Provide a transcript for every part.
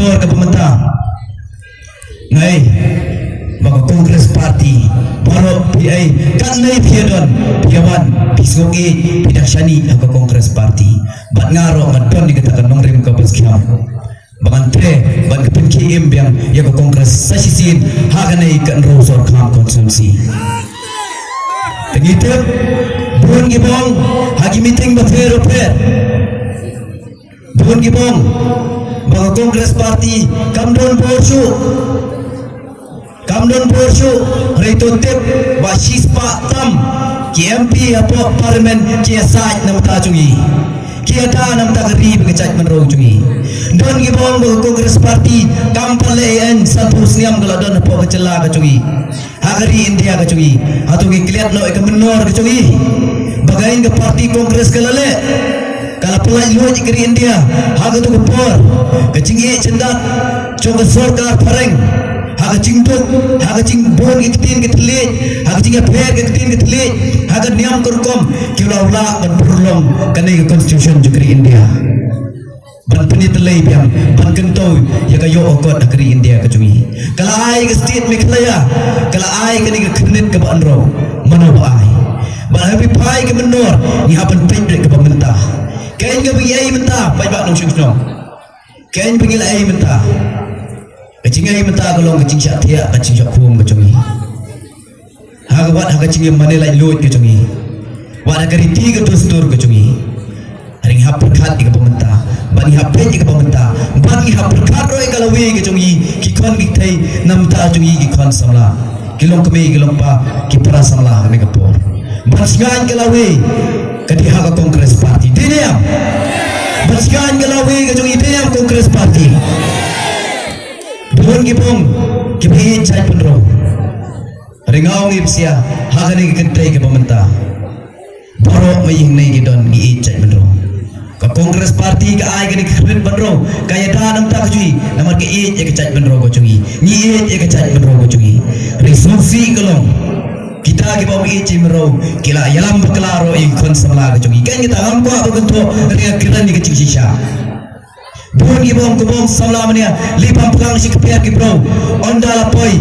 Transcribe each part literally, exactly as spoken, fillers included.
Por kaba mynta nga ai ba ka Congress Party baroh phi ai katne phi ïa don, phi ïa wan, phi sngewthuh, phi dang shaniah ha ka Congress Party. Bad nga ruh nga don ïa kata ka nongrim kaba skhem ba ngan treh ban ka pynkhie im biang ïa ka Congress sa shisien ha kane ka Hynriewsor Kham constituency. Te ngi tip bun ki bong ha ki meeting bapher bapher. Bun ki bong ba ka Congress Party kam don bor shuh. Kam don bor shuh, hynrei to tip ba shispah tam ki M P hapoh Parliament ki ïa sait na bynta jong ngi. Ki ïa da na bynta ka ri bad ka jaitbynriew jong ngi. Don ki bong ba ka Congress Party kam pat leh ei ei, sanphew snem ka la don hapoh ka jylla ka jong ngi. Ha ka ri India ka jong ngi, hato ngi klet noh ïa ka mynnor ka jong ngi ba ka party Congress ka la leh, ka la pyllait luid ïa ka ri India ha kato ka por? Ka jingïeit jingdat jong ka sorkar phareng, ha ka jingduk, ha ka jingbun ka ktien ka thylliej, ha ka jingïapher ka ktien ka thylliej, ha ka niam ka rukom, ki la lah ban pynlong kane ka constitution jong ka ri India. Ban pynïatylli biang, ban kyntu ïa ka ïoh ka kot ha ka ri India ka jong ngi. Ka la ai ka state Meghalaya, ka la ai kane ka khyrnit kaba hynriew, mano ba ai? Bad ha phi phai ka mynnor, ngi hap ban peit kaba mynta. Kein kaba ngi ai mynta, paidbah nongshong shnong. Kein ba ngi la ai mynta. Ka jingai mynta ka long ka jingshah thiah, ka jingshah khum ka jong ngi. Ha ka wat ha ka jingïamane laitluid ka jong ngi, wat ha ka riti ka dustur ka jong ngi. Hynrei ngi hap pyrkhat ïa kaba mynta, bad ngi hap peit ïa kaba mynta, bad ngi hap pyrkhat ruh ïa ka lawei ka jong ngi, ki khon ki kti na bynta jong ngi ki khun samla, ki longkmie ki longkpa, ki para samla ha kane ka por. Ban sngewthuh ka lawei ka dei ha ka Congress Party. Dei ne em? Ban sngewthuh ka lawei ka jong ngi dei ne em Congress Party. Bun ki bong kiba ïeit jaitbynriew. Hynrei nga ong ïa phi sha ha kane ka kynthei kaba mynta, baroh ma ïing ne ki don ngi ïeit jaitbynriew. Ka Congress Party ka ai kane ka khyrnit bynriew, ka ïada na bynta ka jong ngi namar ka ïeit ïa ka jaitbynriew ka jong ngi. Ngi ïeit ïa ka jaitbynriew ka jong ngi. Hynrei sngewsih ka long, kita kiba ym ïeit jaitbynriew ki la ïalam bakla ruh ïa ki khun samla ka jong ngi. Kein kita ngam kwah ban kynthoh, hynrei nga kren ïa ka jingshisha. Bun ki bong ki bong samla mynne, li bam phlang shi kper ki bro. Ynda la poi,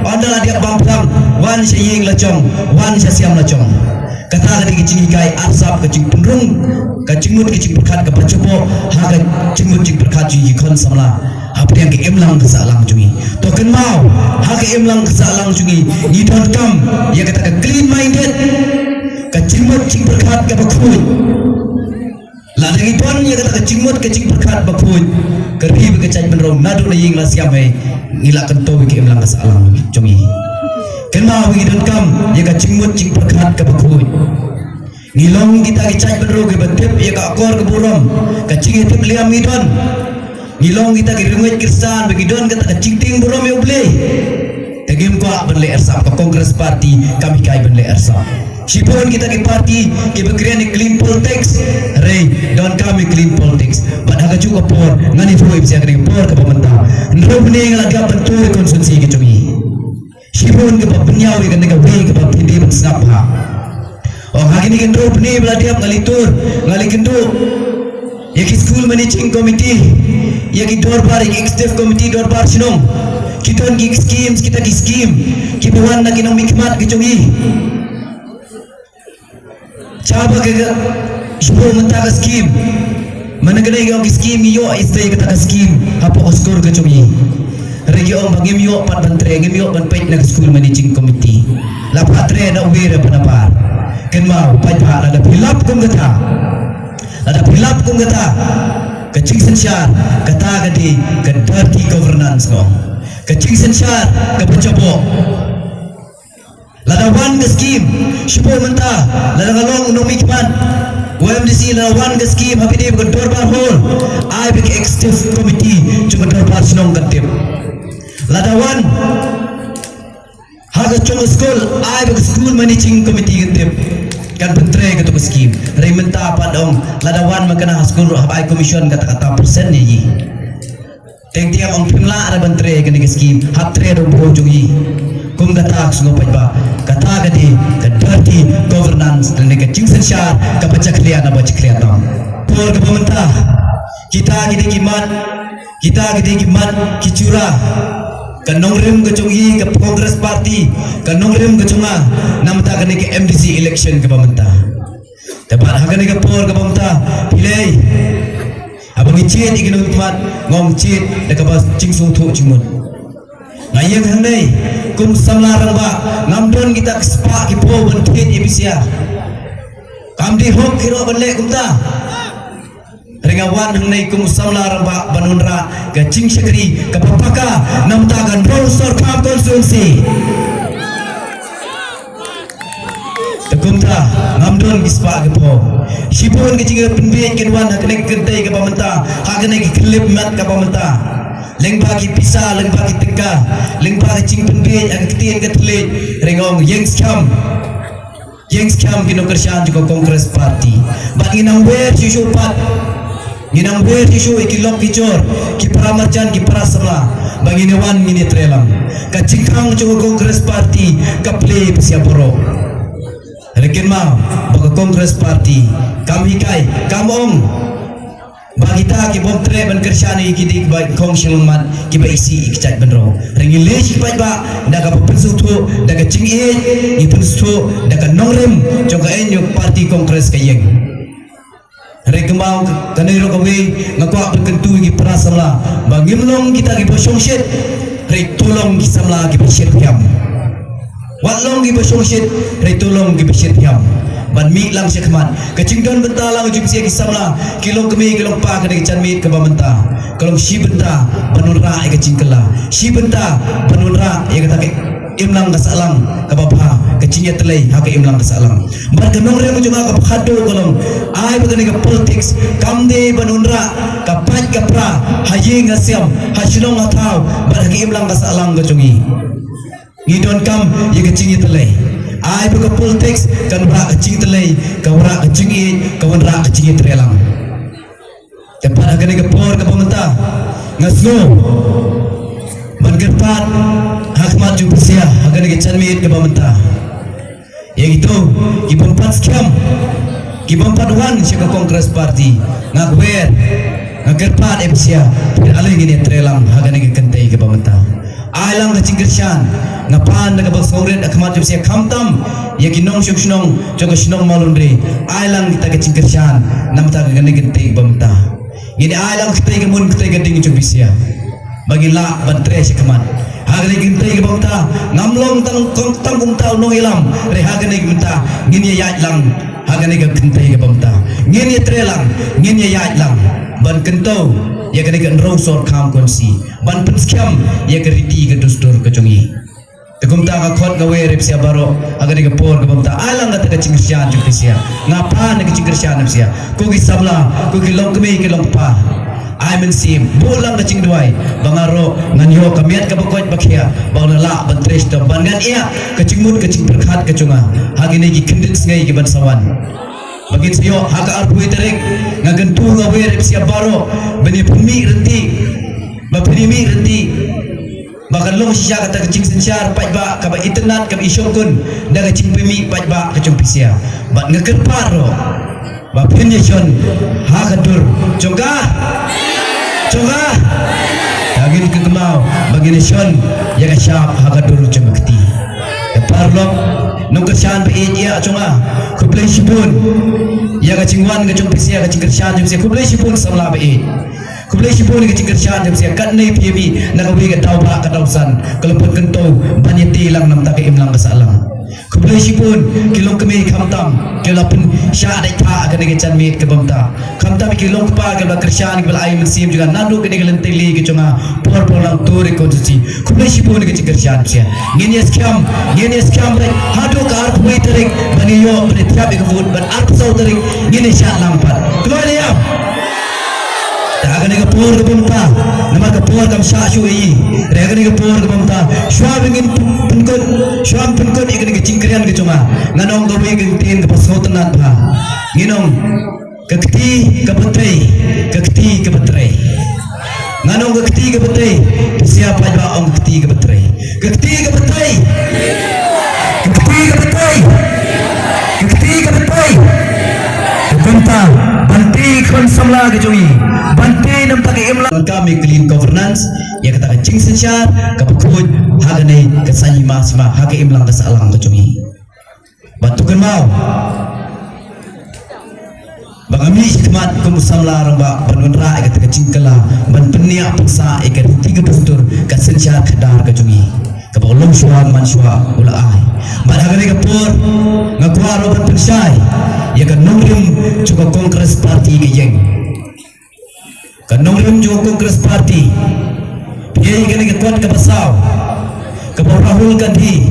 ynda la dep bam phlang, wan sha ïing la jong, wan sha siam la jong. Kata ka dei ka jinghikai arsap, ka jingpynrung, ka jingmut ka jingpyrkhat kaba jubok ha ka jingmut jingpyrkhat jong ki khun samla hapdeng ka imlang ka sahlang jong ngi. To kynmaw, ha ka imlang ka sahlang jong ngi, ngi donkam ïa kata ka clean minded, ka jingmut jingpyrkhat kaba khuid. Lada ngi don ïa kata ka jingmut ka jingpyrkhat bakhuid, ka ri bad ka jaitbynriew naduh na ïing la siam hi, ngi la kyntu ïa ka imlang ka sahlang jong ngi. Kynmaw, ngi donkam ïa ka jingmut jingpyrkhat kaba khuid. Ngi long kita ki jaitbynriew kiba tip ïa ka akor ka burom, ka jingïatip liam ngi don. Ngi long kita ki riewngeit Khristan ba ngi don kata ka jingtieng burom ïa U Blei. Te ngim kwah ban leh arsap, ka Congress Party kam hikai ban leh arsap. Shibun kita ki party kiba kren ïa clean politics, hynrei donkam ïa clean politics. Bad ha kajuh ka por ngan ïathuh ïa phi sha kane ka por kaba mynta. Hynriew bnai nga la dep ban tur ïa ka constituency ka jong ngi. Shibun kiba pynïaw ïa kane kawei kaba phi dei ban sngap bha. Ong ha kine ki hynriew bnai ba la dep nga la tur, nga la kynduh ïa ki school managing committee, ïa ki dorbar, ïa ki executive committee dorbar shnong. Ki don ki schemes, kita ki scheme kiba wan na ki nongmihkhmat ki jong ngi. Shaba ka, ka, shaba mynta ka scheme. Mynta ka dei ka scheme ngi ïoh ïa kata ka scheme hapoh ka skur ka jong ngi. Hynrei ki ong ba ngim ïoh pat ban trei, ngim ïoh ban peit na ka school managing committee. La pat trei da uwei re ba nabar. Kynmaw, paidbah, lada phi lap kum kata, lada phi lap kum kata, ka jingsynshar kata ka dei ka dirty governance, no? Ka jingsynshar kaba jabok. Lada wan ka scheme, shibun mynta, lada nga long u nongmihkhmat u M D C, lada wan ka scheme ha pdeng ka dorbar hall, ai ba ka executive committee jong ka dorbar shnong kan tip. Lada wan ha ka jong ka skul, ai ba ka school managing committee kan tip. Kan pyntrei kato ka scheme. Hynrei mynta pat ong, lada wan ma kane ha skul ruh hap ai commission kata kata percent ïa ngi. Teng teng ong phim lah re ban trei kane ka scheme, hap trei da u bro jong ngi. Kum kata ka sngew paidbah, kata ka dei ka dirty governance lane ka jingsynshar kaba jakhlia na ba jakhlia tam. Por kaba mynta kita ki dei ki mat Kita ki dei ki mat ki jura ka nongrim ka jong i ka Congress Party, ka nongrim ka jong nga, namar kane ka M D C election kaba mynta. Te bad ha kane ka por kaba mynta, phi lei, haba ngi jied ïa ki nongmihkhmat, ngin jied da kaba jingsngewthuh jingmut. Nga ïeng hangne kum u samla rangbah, ngam don kita ki spah ki phew ban thied ïa phi sha. Kam dei hok hi ruh ban leh kumta. Hynrei nga wan hangne kum u samla rangbah ban wanrah ka jingshakri kaba paka namar ka Hynriewsor Kham constituency. Te kumta ngam don ki spah ki phew. Shibun ki jingpynbiej kin wan ha kane ka kynthei kaba mynta, ha kane ka khyllipmat kaba mynta. Lyngba ki pisa, lyngba ki tyngka, lyngba ki jingpynbiej ha ka ktien ka thylliej, hynrei nga ong ïeng skhem. Ïeng skhem ki nongkyrshan jong ka Congress Party. Bad ngin nang wer shuh shuh pat. Ngin nang wer shuh shuh ïa ki lok ki jor, ki para marjan, ki para samla. Ba ngin ïa wan ngin ïa trei lang. Ka jingkhang jong ka Congress Party ka plie pisa baroh. Hynrei kynmaw ba ka Congress Party kam hikai, kam ong ba kita ki bym treh ban kyrshan ïa ki dei kiba khong shnong mat, kiba isih ïa ki jait bynriew. Hynrei ngi leit sha ki paidbah da kaba pynsngewthuh da ka jingïeit, ngi pynsngewthuh da ka nongrim jong ka, eh, jong ka party Congress ka ïeng. Hynrei kynmaw kane ruh kawei nga kwah ban kyntu ïa ki para samla ba ngim long kita kiba shongshit, hynrei to long ki samla kiba shit hiam. Wat long kiba shongshit, hynrei to long kiba shit hiam. Ban mih lang sha khmat. Ka jingdon bynta lang jong phi sha ki samla, ki longkmie, ki longkpa, kane ka janmiet kaba mynta ka long shi bynta ban wanrah ïa ka jingkylla, shi bynta ban wanrah ïa kata ka imlang ka sahlang kaba bha, ka jingïatrei ha ka imlang ka sahlang. Bad ka nongrim jong nga kaba khatduh ka long, ai ba kane ka politics kam dei ban wanrah ka pait ka pra ha ïing ha sem, ha shnong ha thaw, bad ha ka imlang ka sahlang ka jong ngi. Ngi donkam ïa ka jingïatrei. Ai ba ka politics kan wanrah ka jingïatrei, ka wanrah ka jingïeit, ka wanrah ka jingïatreilang. Te pat ha kane ka por kaba mynta nga sngew ban kyrpad ha khmat jong phi sha, ha kane ka janmiet kaba mynta. Ïa kito ki bym pat skhem, ki bym pat wan sha ka Congress Party, nga kwer, nga kyrpad ïa phi sha, phi ale ngin ïatreilang ha kane ka kynthei kaba mynta. Ai lang ka jingkyrshan, nga pan da kaba sngewrit ha khmat jong phi sha, khamtam ïa ki nongshong shnong jong ka shnong Mawlynrei. Ai lang kita ka jingkyrshan namar ka kane ka kynthei kaba mynta. Ngin ai lang kynthei ka mun kynthei ka ding jong phi sha ba ngin lah ban trei sha khmat. Ha kane ka kynthei kaba mynta ngam long tang kong tang kumta u nongïalam, hynrei ha kane ka mynta ngin ïa ïaid lang. Ha kane ka kynthei kaba mynta ngin ïa trei lang, ngin ïa ïaid lang ban kyntu ïa kane ka Hynriewsor Kham constituency, ban pynskhem ïa ka riti ka dustur ka jong ngi. Te kumta nga khot nga wer ïa phi sha baroh ha kane ka por kaba mynta, ai lang kata ka jingkyrshan jong phi sha. Nga pan ka jingkyrshan jong phi sha, ko ki samla, ko ki longkmie ki longkpa. Ai mynsiem, buh lang ka jingduwai ba nga ruh ngan ïoh ka miat kaba koit ba khiah, ba ngan lah ban trei shitom, ban ngan ïa ka jingmut ka jingpyrkhat ka jong nga ha kine ki khyndiat sngi ki ban sa wan. Ba ngin sa ïoh ha ka arphew tarik, nga kyntu nga wer ïa phi sha baroh ban ïa pynmih ryntih, ba pynmih ryntih. Ba kan long shisha kata ka jingsynshar paidbah kaba itynnad, kaba ishongkun da ka jingpynmih paidbah ka jong phi sha. Bad nga kyrpad ruh ba phin ïa shon ha ka dur jong ka, jong ka. Te ngin kynmaw ba ngin ïa shon ïa ka shap ha ka dur jong ka kti. Te paralok nongkyrshan ba ïeit ïa jong nga, khublei shibun ïa ka jingwan ka jong phi sha, ka jingkyrshan jong phi sha, khublei shibun samla ba ïeit. Khublei shibun ïa ka jingkyrshan jong phi sha, katne phi ïa mih na kawei ka daw ba ka daw san, ka la pynkyntiew ban ïa tei lang namar ka imlang ka sahlang. Khublei shibun ki longkmie, khamtam ki la pynshah dei tha ha kane ka janmiet kaba mynta. Khamtam ki longkpa ki la kyrshan, ki la ai mynsiem jong nga naduh kane ka lynti lei ka jong nga por por lang tur ïa ka constituency. Khublei shibun ïa ka jingkyrshan phi sha. Ngin ïa skhem, ngin ïa skhem beit haduh ka arphew tarik ban ïoh ban ïa thiap ïa ka vote, bad arphew saw tarik ngin ïa shad lang pat. Kloi ne em? Te ha kane ka por kaba mynta, namar ka por kam shah shuh ïa ngi. Te ha kane ka por kaba mynta, shuwa ba ngin pynkut, shuwa ban pynkut ïa kane ka jingkren ka jong nga, ngan ong kawei ka ktien kaba sngewtynnat bha. Ngin ong ka kti kaba trei, ka kti kaba trei. Ngan ong ka kti kaba trei, phi sha paidbah ong ka kti kaba trei. Ka kti kaba trei. Ka kti kaba trei. Ka kti kaba trei. Te kumta ban tei khun sam Imlang ka jong ngi ban tei namar ka imlang ka me clean governance, ïa kata ka jingsynshar kaba khuid ha kane ka saiñ hima sima ha ka imlang ka sahlang ka jong ngi. Ba to kynmaw ba nga mih shakhmat kum u samla rangbah ban wanrah ïa kata ka jingkylla ban pynïap pynsah ïa ka riti ka dustur ka synshar khadar ka jong ngi. Kaba u longshuwa manshuwa u la ai. Bad ha kane ka por nga kwah ruh ban pynshai ïa ka nongrim jong ka Congress Party ka ïeng. Ka nongrim jong ka Congress Party. Phi ïa kane ka kot kaba saw kaba u Rahul Gandhi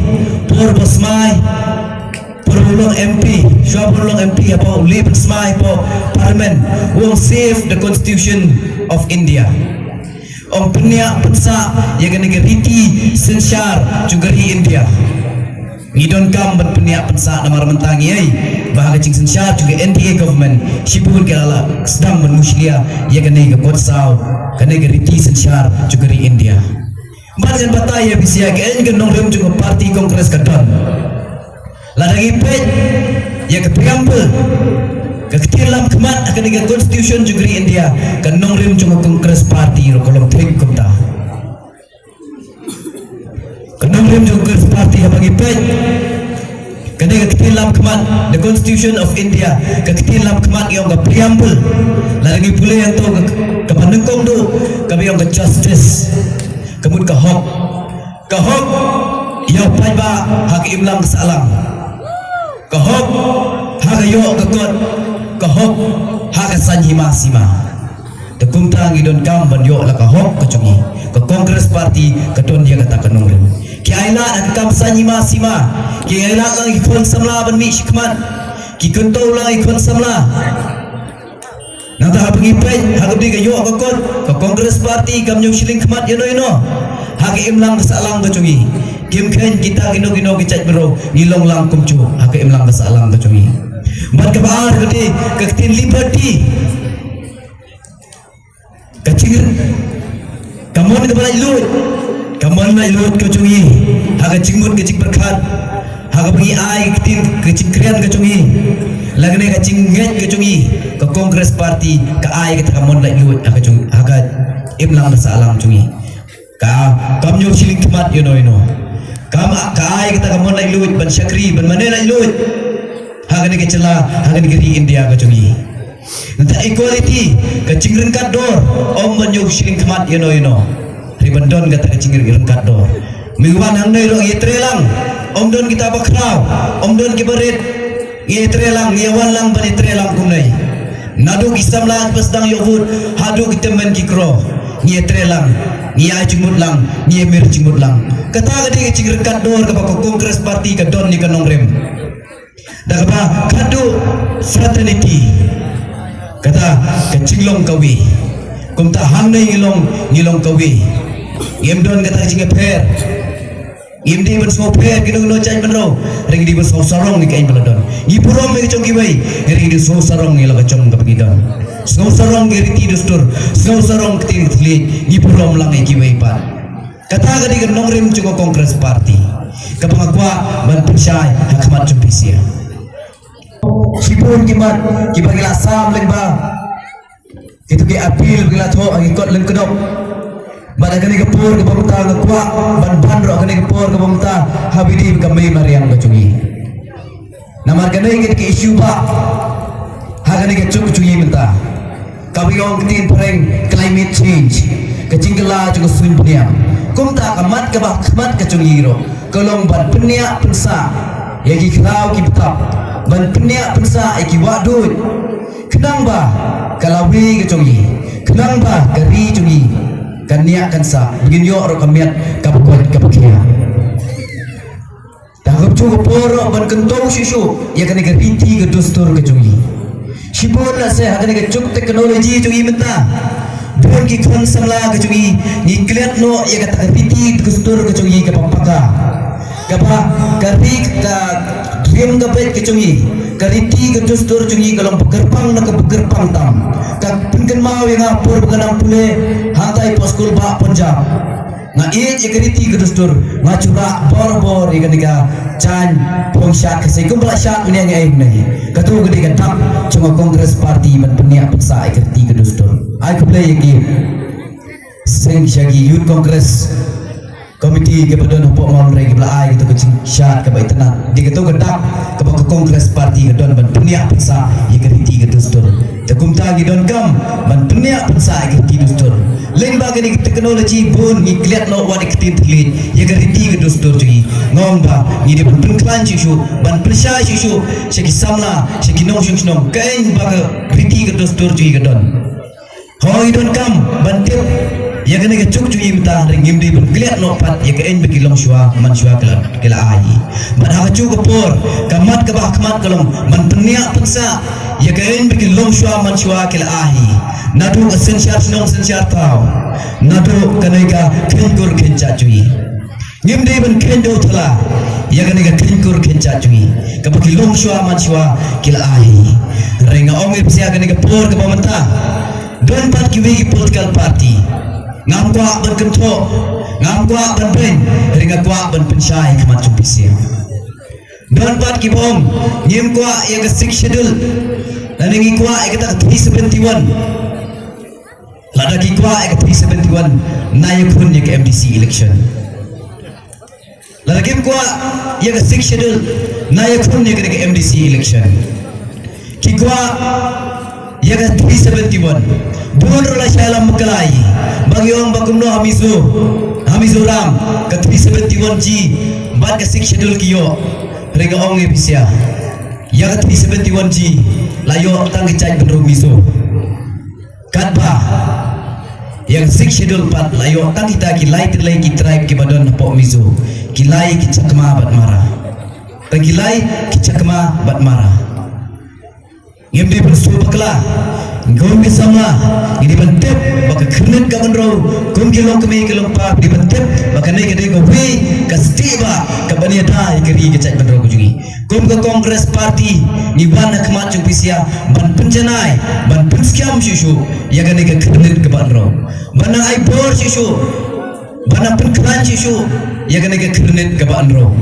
por ba u smai por ba u long M P, shuwa ba u long M P, haba u leit ban smai ha Parliament, u ong save the Constitution of India. Ong pynïap pynsah ïa kane ka riti synshar jong ka ri India. Ngi donkam ban pynïap pynsah namar mynta ngi ïohi ba ha ka jingsynshar jong ka N D A government shibun ki la sdang ban mushlia ïa kane ka kot saw, kane ka riti synshar jong ka ri India. Bad ngan batai ïa phi sha kaei ka nongrim jong ka party Congress ka don. Lada ngi peit ïa ka preamble, ka ktien lam khmat ha kane ka constitution jong ka ri India, ka nongrim jong ka Congress Party ruh ka long thik kumta. Ka nongrim jong ka Congress Party haba ngi peit kane ka ktien lam khmat, the Constitution of India, ka ktien lam khmat ïa ka preamble. Lada ngi pule hangto ka, kaba nyngkong duh kaba ïa ka justice, ka mut ka hok. Ka hok ïa u paidbah ha ka imlang ka sahlang. Ka hok ha ka ïoh ka kot. Ka hok ha ka saiñ hima sima. Te kumta ngi donkam ban ïoh la ka hok ka jong ngi. Ka Congress Party ka don ïa kata ka nongrim. Ki ailad ha ka kam saiñ hima sima. Ki ailad lang ki khun samla ban mih shakhmat. Ki kyntu lang ki khun samla. Nangta haba ngi peit ha kaba dei ka ïoh ka kot, ka Congress Party kam ñiew shilling khmat ïano ïano ha ka imlang ka sahlang ka jong ngi. Kim kheiñ kita kino kino ki jaitbynriew, ngi long lang kumjuh ha ka imlang ka sahlang ka jong ngi. Bad kaba ar ka dei ka ktien liberty. Ka jingr- Ka mon kaba laitluid, ka mon laitluid ka jong ngi ha ka jingmut ka jingpyrkhat, ha kaba ngi ai ka ktien ka jingkren ka jong ngi, lane ka jingngeit ka jong ngi, ka Congress Party ka ai kata ka mon laitluid ha ka jong, ha ka imlang ka sahlang jong ngi. Ka, kam ñiew shilling khmat ïano ïano. Kam, ka ai kata ka mon laitluid ban shakri, ban mane laitluid ha kane ka jylla, ha kane ka ri India ka jong ngi. Nangta equality, ka jingryngkat dor, ym ban ñiew shilling khmat ïano ïano. Hynrei ban don kata ka jingryngkat dor. Me wan hangne ruh ngi ïatrei lang, ym don kita ba khraw, ym don kiba rit. Ngi ïatrei lang, ngi ïawan lang ban ïatrei lang kumne. Naduh ki samla kiba sdang ïoh vote haduh ki tymmen ki kro, ngi ïatrei lang, ngi ïa jingmut lang, ngi ïamir jingmut lang. Kata ka dei ka jingryngkat dor kaba ka Congress Party ka don ïa ka nongrim. Da kaba khadduh fraternity. Kata ka jinglong kawei. Kumta hangne ngi long, ngi long kawei. Ngim don kata ka jingïapher. Ngim dei ban sngewpher kino kino jaitbynriew. Hynrei ngi dei ban sngewsarong ïa kaei ba la don. Ngi burom ïa ka jong kiwei. Hynrei ngi dei sngewsarong ïa la ka jong kaba ngi don. Sngewsarong ïa ka riti dustur. Sngewsarong ïa ka ktien ka thylliej. Ngi burom lang ïa kiwei pat. Kata ka dei ka nongrim jong ka Congress Party kaba nga kwah ban pynshai ha khmat jong phi sha. Shibun ki mat kiba ngi la sam lyngba kito ki appeal ba ngi la thoh ha ki kot lyngkdop. Bad ha kane ka por kaba mynta nga kwah ban ban ruh ha kane ka por kaba mynta ha ba dei ka mei mariang ka jong ngi. Namar kane ka dei ka issue ba ha kane ka juk jong ngi mynta. Kaba ngi ong ktien phareng climate change, ka jingkylla jong ka suiñ bniat. Kumta ka mat kaba khmat ka jong ngi ruh ka long ban pynïap pynsah ïa ki khlaw ki btap, ban pynïap pynsah ïa ki wahduid. Khnang ba ka lawei ka jong ngi, khnang ba ka ri jong ngi kan ñiah kan sah, ba ngin ïoh ruh ka miat kaba koit kaba khiah. Da ka juh ka por ruh ban kyntu shuh shuh ïa kane ka riti ka dustur ka jong ngi. Shibun la se ha kane ka juk technology jong ngi mynta. Bun ki khun samla ka jong ngi ngi klet noh ïa kata ka riti ka dustur ka jong ngi kaba paka. Kaba ka ri ka rim ka beit ka jong ngi, ka riti ka dustur jong ngi ka long ba kyrpang na kaba kyrpang tam. Ka pynkynmaw ïa nga por ba nga nang pule hangtai ha skul ba Punjab. Nga ïeit ïa ka riti ka dustur, nga jubab bor bor ïa kane ka jaiñ phong shad ka sei kumba la shad mynne nga ïeit mynne. Kato ka dei ka dak jong ka Congress Party ban pynïap pynsah ïa ka riti ka dustur. Ai khublei ïa ki seng sha ki Youth Congress Committee kaba don hapoh Mawlynrei kiba la ai kato ka jingshad kaba itynnad. Dei kato ka dak kaba ka Congress Party ka don ban pynïap pynsah ïa ka riti ka dustur. Te kumta ngi donkam ban pynïap pynsah ïa ka riti dustur. Lyngba kane ka technology bun ngi klet noh wat ïa ka ktien thylliej ïa ka riti ka dustur jong ngi. Nga ong ba ngi dei ban pynkhlaiñ shuh shuh, ban pynshai shuh shuh sha ki samla, sha ki nongshong shnong, ka eiñ ba ka riti ka dustur jong ngi ka don. Hooid, donkam ban tip ïa kane ka juk jong ngi mynta, hynrei ngim dei ban klet noh pat ïa ka eiñ ba ki longshuwa manshuwa ki la, ki la ai. Bad ha kajuh ka por, ka mat kaba ha khmat ka long ban pynïap pynsah ïa ka eiñ ba ki longshuwa manshuwa ki la ai. Naduh ka synshar shnong synshar thaw, naduh kane ka kheiñ kur kheiñ jait jong ngi. Ngim dei ban kheiñ dewthala ïa kane ka kheiñ kur kheiñ jait jong ngi kaba ki longshuwa manshuwa ki la ai. Hynrei nga ong ïa phi sha kane ka por kaba mynta, don pat kiwei ki political party. Ngam kwah ban kynthoh, ngam kwah ban beiñ, hynrei nga kwah ban pynshai ha khmat jong phi sha. Don pat kiba ong ngim kwah ïa ka Sixth Schedule, lane ngi kwah ïa kata ka three seventy-one. Lada ki kwah ïa ka three seventy-one, na ïakhun ïa ka M D C election. Lada kim kwah ïa ka Sixth Schedule, na ïakhun ïa ka, ka M D C election. Ki kwah ïa ka three seventy-one. Bun ruh la shah lam bakla ïa ba ki ong ba kumno ha Mizo, ha Mizoram ka three seventy-one G bad ka Sixth Schedule ki ïoh. Hynrei nga ong ïa phi sha, ïa ka three seventy-one G la ïoh tang ki jait bynriew Mizo. Katba ïa ka Sixth Schedule pat la ïoh tang kita ki lai tylli ki tribe kiba don hapoh Mizo, ki Lai, ki Chakma bad Mara. Tang ki Lai, ki Chakma bad Mara. Ngim dei ban shu bakla. Kum ki samla ngi dei ban tip ba ka khyrnit ka bynriew, kum ki longkmie ki longkpa ngi dei ban tip ba kane ka dei kawei ka stieh ba kaban ïada ïa ka ri ka jait bynriew ka jong ngi. Kum ka Congress Party ngi wan ha khmat jong phi sha ban pynjanai, ban pynskhem shuh shuh ïa kane ka khyrnit ka bynriew, ban nang ai bor shuh shuh, ban nang pynkhlaiñ shuh shuh ïa kane ka khyrnit ka bynriew.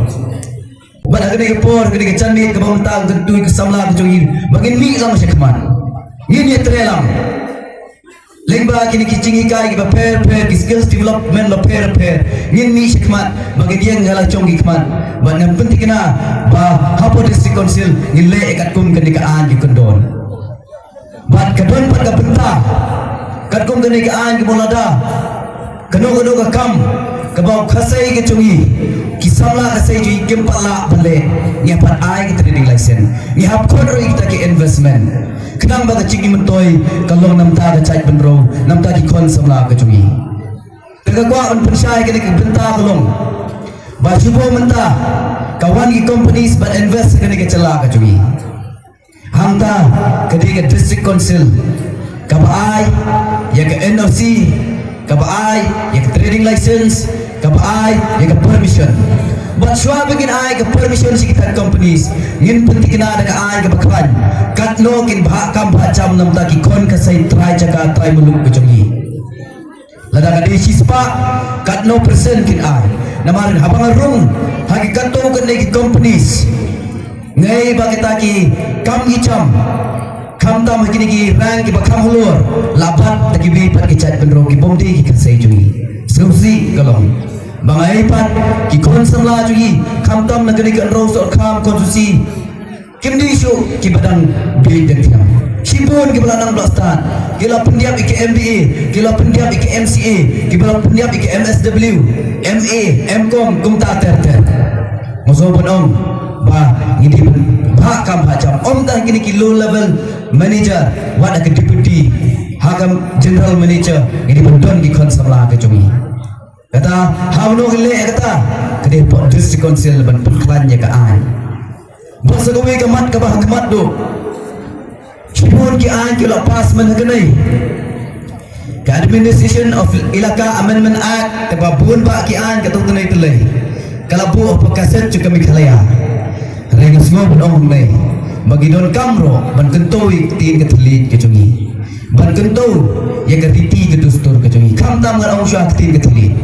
Bad ha kane ka por, kane ka janmiet kaba mynta, ka kyntu ïa ka samla ka jong ngi ba ngin mih lang sha khmat, ngin ïatrei lang lyngba kine ki jinghikai kiba pher pher, ki skills development ba pher pher, ngin mih sha khmat ba ngin ïeng ha la jong ki khmat. Bad ngan pynthikna ba hapoh District Council ngin leh katkum kane ka aiñ ka kyndon. Bad ka don pat ka bynta katkum kane ka aiñ, ka mut lada kano kano ka kam kaba u Khasai ka jong ngi, ki samla Khasai jong ngi kim pat lah ban leh, ngi hap pat ai ka trading license, ngi hap khot ruh ïa kita ki investment, khnang ba ka jingmyntoi ka long na bynta ka jait bynriew, na bynta ki khun samla ka jong ngi. Te nga kwah ban pynshai kane ka bynta ka long ba shuh mynta ka wan ki companies ban invest ha kane ka jylla ka jong ngi. Hangta ka dei ka District Council kaba ai ïa ka N O C, kaba ai ïa ka trading license, kaba ai ïa ka permission. Bad shuwa ba ngin ai ka permission sha kita companies, ngin pynthikna da ka aiñ kaba khlaiñ katno kin bhah kam bhah jam na bynta ki khun Khasai trai jaka trai muluk ka jong ngi. Lada ka dei shispah, katno percent kin ai? Namar haba nga rung ha ki katto katne ki companies, nga ïohi ba kita ki kam ki jam, khamtam ha kine ki rank kiba kham halor, la bat da kiwei pat ki jait bynriew ki bym dei ki Khasai jong ngi. Sngewsih ka long ba nga ïohi pat ki khun samla jong ngi, khamtam na kane ka Hynriewsohkham constituency, kim dei shuh kiba dang bieit dang thiang. Shibun kiba la nang blad stad, ki la pyndiap ïa ka M B A, ki la pyndiap ïa ka M C A, kiba la pyndiap ïa ka M S W, M A, M Com, kumta ter ter. Nga sngewbha ban ong ba ngi dei ban bhah kam bhah jam, ym tang kine ki low level manager, wat ha ka deputy, ha ka general manager, ngi dei ban don ki khun samla ka jong ngi. Kata, hangno ngin leh kata? Ka dei hapoh District Council ban pynkhlaiñ ïa ka aiñ. Bad sa kawei ka mat kaba ha khmat duh, shibun ki aiñ ki la pass mynta kane, ka Administration of Elaka Amendment Act, kaba bun bah ki aiñ katto katne tylli ka la buh hapoh ka seng jong ka Meghalaya. Hynrei nga sngewbha ban ong hangne ba ngi donkam ruh ban kyntu ïa ka ktien ka thylliej ka jong ngi, ban kyntu ïa ka riti ka dustur ka jong ngi, khamtam ngan ong shuwa ka ktien ka thylliej.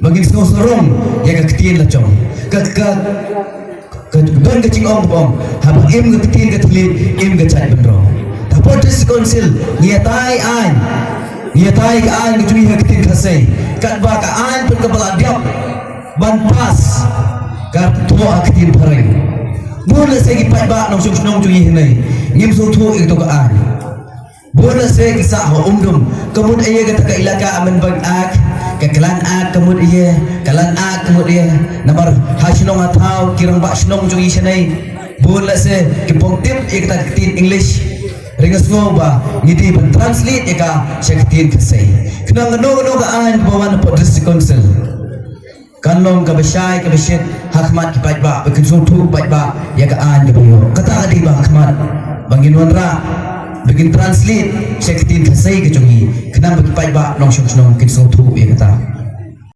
ba ngin sngewsarong ïa ka ktien la jong. Ka ka ka don ka jingong ba ong, haba im ka ktien ka thylliej, im ka jaitbynriew. Te hapoh District Council ngi ïatai aiñ, ngi ïatai ka aiñ ka jong ngi ha ka ktien Khasi. Katba ka aiñ pat kaba la dep ban pass ka thoh ha ka ktien phareng. Bun lehse ki paidbah nongshong shnong jong ngi hangne ngim sngewthuh ïa kato ka aiñ. Bun lehse ki sah ha Umdum, ka mut ïa kata ka ilaka Amenbain Act, ka Klan Act ka mut ïa, ka Land Act ka mut ïa. Namar ha shnong ha thaw ki rangbah shnong jong ngi shane, bun lehse kim pom tip ïa kata ka ktien English. Hynrei nga sngew ba ngi dei ban translate ïa ka sha ka ktien Khasi. Khnang kano kano ka aiñ kaba wan hapoh District Council kan long kaba shai kaba shit ha khmat ki paidbah, ba kin sngewthuh paidbah ïa ka aiñ kaba ïoh. Kata ka dei ba ha khmat ba ngin wanrah, ba ngin translate sha ka ktien Khasi ka jong ngi, khnang ba ki paidbah nongshong shnong kin sngewthuh ïa kata.